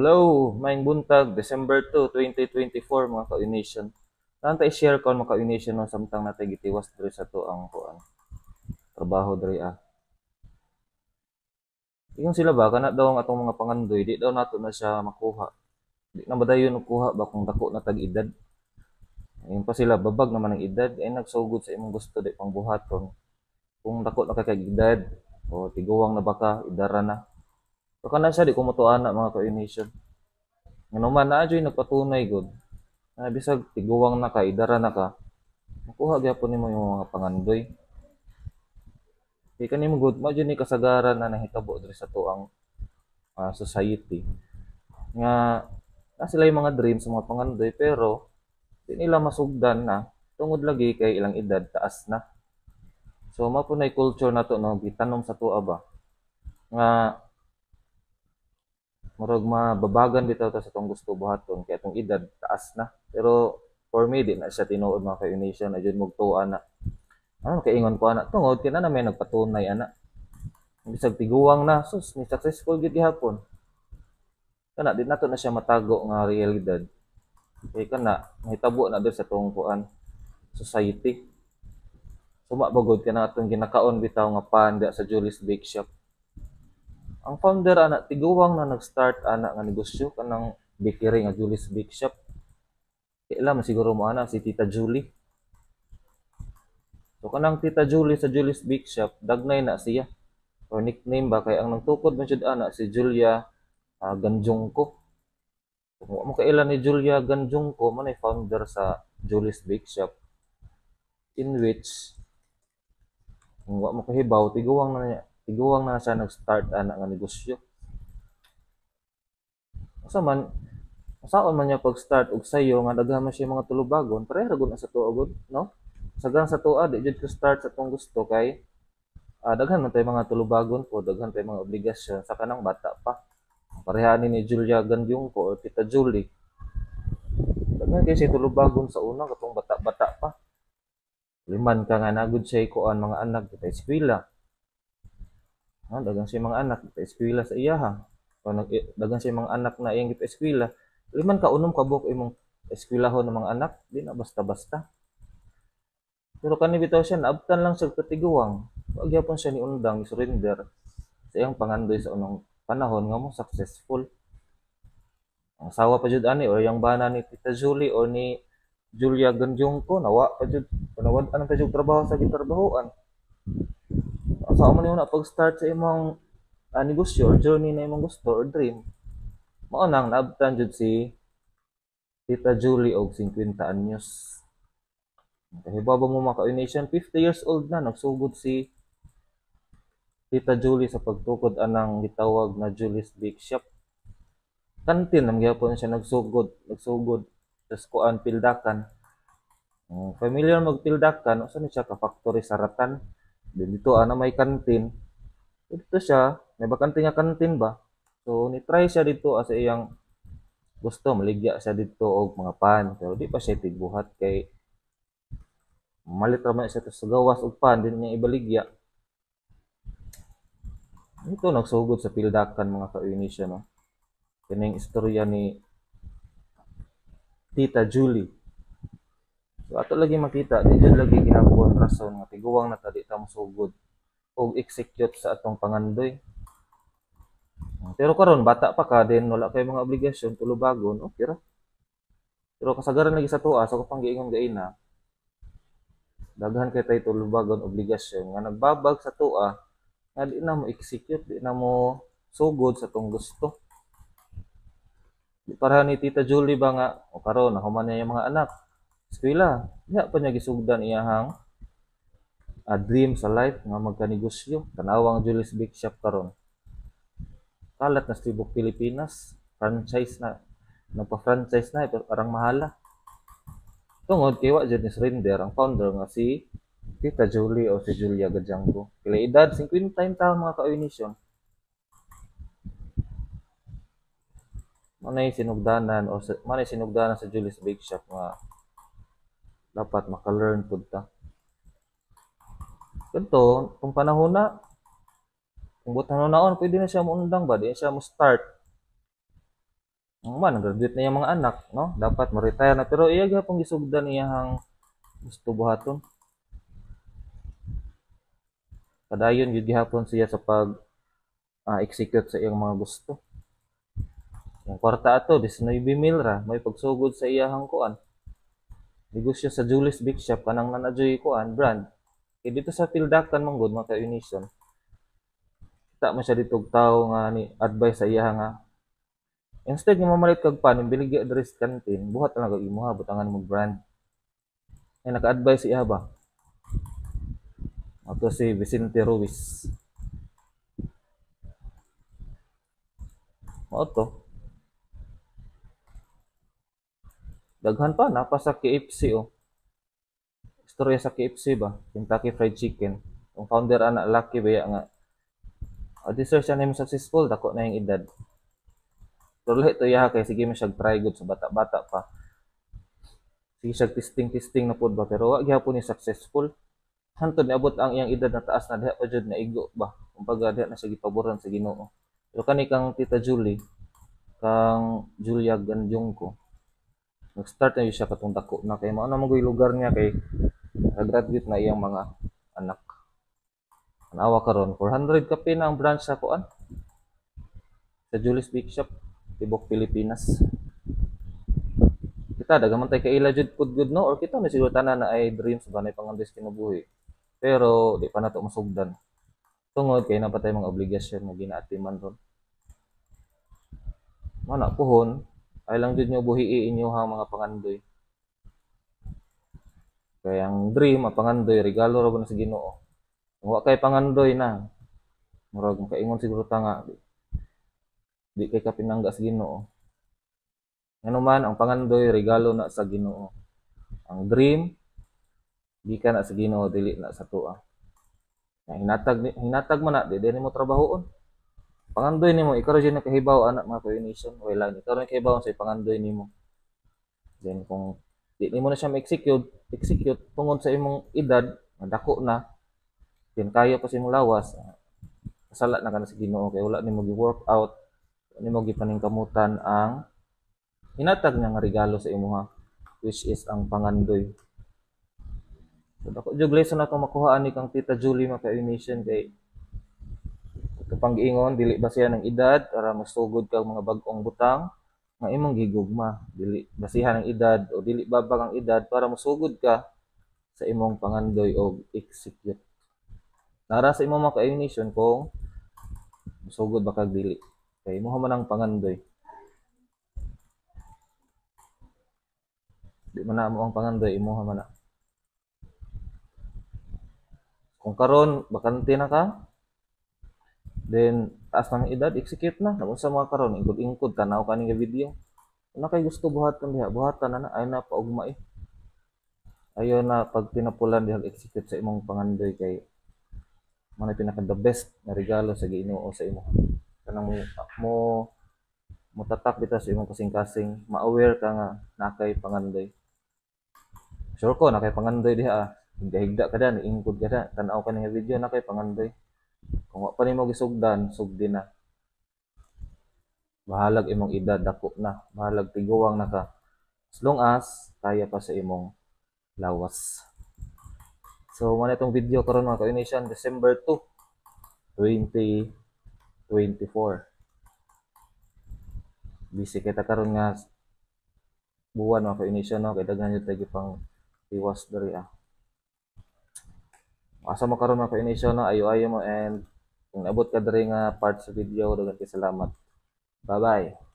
Hello, maayong buntag, December 2, 2024, mga ka-Nation. Nanta i-share ko, mga ka-Nation, no, samtang natay gitiwas diri sa atoang kuan trabaho diri ah. Ingon sila ba, kana daw ang atong mga pangandoy, di daw nato na siya makuha. Di na madayon og kuha ba kung dako na tag edad. Ingon pa sila, babag naman ang edad, ay nagsugod sa imong gusto di pang buhaton. Kung dako na kay edad o tiguang na baka, idara na. So kana siya, di ko motuo ana, mga ka-Nation. Ngano man naa jud nagpatunay gud na bisag tiguang na ka, idara na ka, makuha gyapon nimo yung mga pangandoy. Kay kani mo gud, mao jud ni kasagaran na nahitabo diri sa atoang society. Nga na sila yung mga dreams, mga pangandoy, pero di nila masugdan na tungod lagi kay ilang edad taas na. So mao po na culture nato, no, gitanom sa tuwa ba nga murag mababagan bitaw ta sa atong gusto buhaton kay atong edad taas na. Pero for me, di na siya tinuod, mga ka-Nation, na jud mugtuo ana. Ano kaingon ko ana? Tungod kay na may nagpatunay ana. Bisag tiguang na, sus, ni successful gyud gihapon. Kana di nato na siya matago nga realidad. Kay kana nahitabo na diri sa atong kuan society. Suma bagod kana atong ginakaon bitaw nga pan sa Julie's Bake Shop. Ang founder ana, tiguang na nag-start ana nga negosyo, kanang bakery nga Julie's Bake Shop. Kaila man siguro mo ana si Tita Julie. So kanang Tita Julie sa Julie's Bake Shop, dagnay na siya. Or nickname ba, kay ang nagtukod man jud ana si Julia Ganjongko. Kung wa mo kaila ni Julia Ganjongko, man ay founder sa Julie's Bake Shop. In which kung wa mo kahibaw, tiguang na siya nag-start ana nga negosyo. Asa man, usaon man niya pag-start og sayo nga daghan man siya mga tulubagon, pareha ra gud na sa tuwa gud, no? Sagang sa tuwa, di jud ko start sa atong gusto kay daghan man tay mga tulubagon po, daghan tay mga obligasyon sa kanang bata pa. Pareha ni Julia Gandyungko or Tita Julie. Daghan kay siya tulubagon sa una katong bata-bata pa. Liman ka nga nagud siya kuan mga anak kita eskwela. Ha, daghan siya mga anak kita eskwela sa iyaha. O daghan siya mga anak na iyang kita eskwela. Liman ka unom ka buok imong eskwelahon ng mga anak, di na basta-basta. Pero kani bitaw siya, naabtan lang siya katiguang. Wa gyapon siya ni undang surrender sa iyang pangandoy sa unang panahon nga mo successful. Ang asawa pa jud ani or yang bana ni Tita Julie or ni Julia Gandyongko, nawa pa jud, nawad-an pa jud trabaho sa gitrabahoan. Asa man na pag-start sa imong negosyo or journey na imong gusto or dream. Mao nang naabtan jud si Tita Julie og 50 anyos. Kahibaw ba mo, mga ka-Nation, 50 years old na nagsugod si Tita Julie sa pagtukod anang gitawag na Julie's Bake Shop. Kantin nam gyapon siya nagsugod sa kuan Pildakan. Familiar magpildakan, usa ni siya ka factory sa Ratan. Dito ana may kantin. Dito siya, may bakante nga kantin ba? So ni try siya dito sa iyang gusto maligya siya dito og mga pan, pero di pa siya tigbuhat kay malit ra man siya sa gawas og pan din niya ibaligya. Ito nagsugod sa Pildakan, mga ka-Indonesia, no. Kining istorya ni Tita Julie. So ato lagi makita, di jud lagi gihapon rason nga tiguang na ta di ta mosugod og execute sa atong pangandoy. Pero karon bata pa ka din, wala kay mga obligasyon, tulubagon, okay ra. Pero kasagaran lagi sa tuwa, sa pang giingon gaina, daghan kay tay tulubagon, obligasyon nga nagbabag sa tuwa nga di na mo execute, di na mo sugod sa tong gusto. Di para ni Tita Julie ba nga o karon nahuman niya yung mga anak eskwela, diha pa niya gisugdan iyahang dream sa life nga magkanegosyo. Tanawang Julie's Bake Shop karon. Kalat na sa tibok Pilipinas, franchise na, nagpa-franchise na pero parang mahala. Tungod kay wa jud ni surrender ang founder nga si Tita Julie o si Julia Gajanggo. Pila edad? 50 yung taon, mga ka-Nation. Manay sinugdanan o sa, manay sinugdanan sa Julie's Bake Shop nga dapat maka-learn pud ta. Kadto, kung panahon na, kung butan naon, pwede na siya moundang ba, di na siya mo start. Ang man, graduate na yung mga anak, no? Dapat ma-retire na. Pero iya gihapon gisugdan iyahang gusto buhaton. Padayon gyud gihapon siya sa pag execute sa iyang mga gusto. Ang kwarta ato, 19 mil ra, may pagsugod sa iyahang kuan. Negosyo sa Julie's Bake Shop, kanang nanajoy kuan, brand. Kay dito sa Pildakan manggod, mga ka-unison. Kita mo siya dito og tawo nga ni advice sa iya nga instead nga mamalit kag pan, biligya diri sa kantin, buhat na lang kag imuha, butangan mo brand. Ay naka-advise iya ba? Ato si Vicente Ruiz. Mao to. Daghan pa napa sa KFC oh. Istorya sa KFC ba? Kentucky Fried Chicken. Ang founder ana laki ba nga. Di sir siya name successful, dako na yung edad. Pero lahi to iya kay sige man siya try good sa bata-bata pa. Sige siya testing-testing na pud ba, pero wa gihapon ni successful. Hantod niabot ang iyang edad na taas na diha pa jud na igo ba. Kumbaga diha na siya gipaboran sa Ginoo. Pero kani kang Tita Julie, kang Julia Gandionco, nag-start na siya katong dako na kay mao na man lugar niya kay nag-graduate na iyang mga anak. Anawa karon 400 kape na ang branch sa kuan sa Julie's Bake Shop, tibok Pilipinas. Kita daghan man tay kaila jud pud good no, or kita na siguro tanan na ay dreams ba na pangandoy sa kinabuhi. Pero di pa nato masugdan. Tungod kay naa pa tay mga obligasyon nga ginaatiman ron. Mao na puhon ay lang jud nyo buhii inyohang mga pangandoy. Kaya ang dream, ang pangandoy, regalo ra ba na sa Ginoo. Kung wa kay pangandoy na, murag makaingon siguro ta nga di kay ka pinangga sa Ginoo. Ngano man ang pangandoy regalo na sa Ginoo. Ang dream gikan na sa Ginoo, dili na sa tua. Na hinatag man na di nimo trabahoon. Pangandoy nimo ikaw ra jud nakahibaw anak mga ka-unison, way lang ikaw ra nakahibaw sa pangandoy nimo. Then kung di nimo na siya ma-execute, execute tungod sa imong edad, dako na, then kaya pa sa imong lawas, kasala na ka na sa Ginoo kay wala nimo gi-work out, wala nimo gipaningkamutan ang hinatag niya nga regalo sa imuha, which is ang pangandoy. So dako jud lesson na makuha ani kang Tita Julie mga ka-unison kay ito pang giingon, dili basihan ng edad para masugod kag mga bag-ong butang nga imong gigugma, dili basihan ng edad o dili babag ang edad para mosugod ka sa imong pangandoy og execute. Nara sa imong mga ka-unison kung mosugod ba kag dili. Kay imuha man ang pangandoy. Di man na mo ang pangandoy, imuha man na. Kung karon bakante na ka, then taas na ang edad, execute na. Naunsa mga karon, ingkod-ingkod tanaw ka ning video. Kung na kay gusto buhaton diha, buhatan na na, ay na paugma eh. Ayo na pag pinapulan diha execute sa imong pangandoy kay mo na pinaka the best na regalo sa Ginoo sa imo. Kanang mo motatak bitaw sa imong kasing-kasing, ma-aware ka nga nakay pangandoy. Sure ko nakay pangandoy diha ah. Higda-higda ka diha, niingkod ka diha, tan-aw ka ning video nakay pangandoy. Kung wa pa nimo gisugdan, sugdi na. Bahalag imong edad dako na, bahalag tiguang na ka. As long as kaya pa sa imong lawas. So mo na itong video karon mga ka-unison, December 2, 2024. Busy kita karon nga buwan mga ka-unison no, kay daghan jud tay gipang tiwas diri ah. Asa mo karon mga ka-unison no, ayo-ayo mo, and kung naabot ka diri nga part sa video, daghan kay salamat. Bye-bye.